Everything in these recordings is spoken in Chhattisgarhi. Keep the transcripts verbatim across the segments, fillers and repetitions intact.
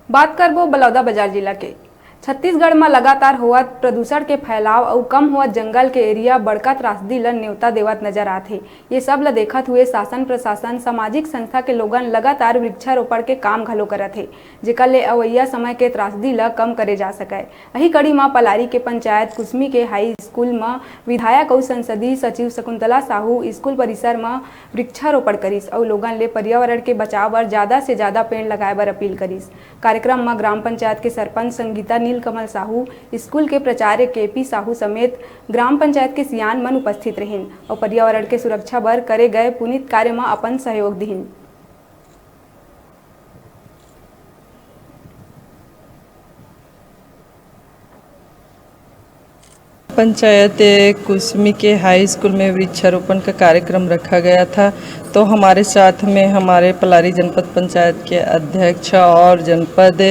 बात करबो बलौदाबाजार जिला के। छत्तीसगढ़ म लगातार होवत प्रदूषण के फैलाव अउ कम होवत जंगल के एरिया बड़का त्रासदी ल नेवता देवत नजर आत हे। ये सब ल देखत हुए शासन प्रशासन, सामाजिक संस्था के लोगन लगातार वृक्षारोपण के काम घलो करत हे, जेकर ले अवइया समय के त्रासदी ल कम करे जा सकय। अही कड़ी म पलारी के पंचायत कुसमी के हाई स्कूल म विधायक अउ संसदीय सचिव शकुंतला साहू स्कूल परिसर म वृक्षारोपण करिस अउ लोगन ले पर्यावरण के बचाव बर जादा से जादा पेड़ लगाए बर अपील करिस। कार्यक्रम म ग्राम पंचायत के सरपंच संगीता नीलकमल साहू, स्कूल के प्राचार्य केपी साहू समेत ग्राम पंचायत के सियान मन उपस्थित रहिन अउ पर्यावरण के सुरक्षा बर करे गए पुनीत कार्य म अपन सहयोग दिहिन। पंचायत कुसमी के हाई स्कूल में वृक्षारोपण का कार्यक्रम रखा गया था, तो हमारे साथ में हमारे पलारी जनपद पंचायत के अध्यक्ष और जनपद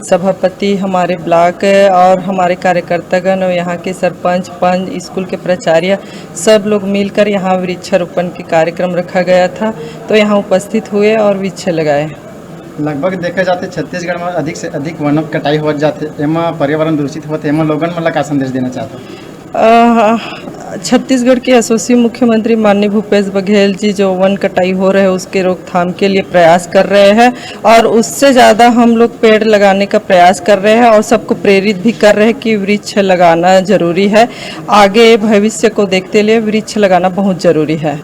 सभापति, हमारे ब्लॉक और हमारे कार्यकर्तागण और यहाँ के सरपंच, पंच, स्कूल के प्राचार्य, सब लोग मिलकर यहाँ वृक्षारोपण के कार्यक्रम रखा गया था, तो यहाँ उपस्थित हुए और वृक्ष लगाए। लगभग देखा जाथे छत्तीसगढ़ में अधिक से अधिक वन कटाई होवत जाथे, एमा पर्यावरण दूषित होवत हे, एमा लोगन मन ला का संदेश देना चाहत हो? अ, छत्तीसगढ़ के यशस्वी मुख्यमंत्री माननीय भूपेश बघेल जी जो वन कटाई हो रहे हैं उसके रोकथाम के लिए प्रयास कर रहे हैं और उससे ज़्यादा हम लोग पेड़ लगाने का प्रयास कर रहे हैं और सबको प्रेरित भी कर रहे हैं कि वृक्ष लगाना जरूरी है। आगे भविष्य को देखते लिए वृक्ष लगाना बहुत जरूरी है।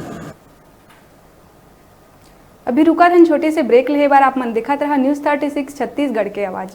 अभी रुका थन छोटे से ब्रेक लेहे बार, आप मन देखत रहा न्यूज़ थर्टी सिक्स छत्तीसगढ़ के आवाज़।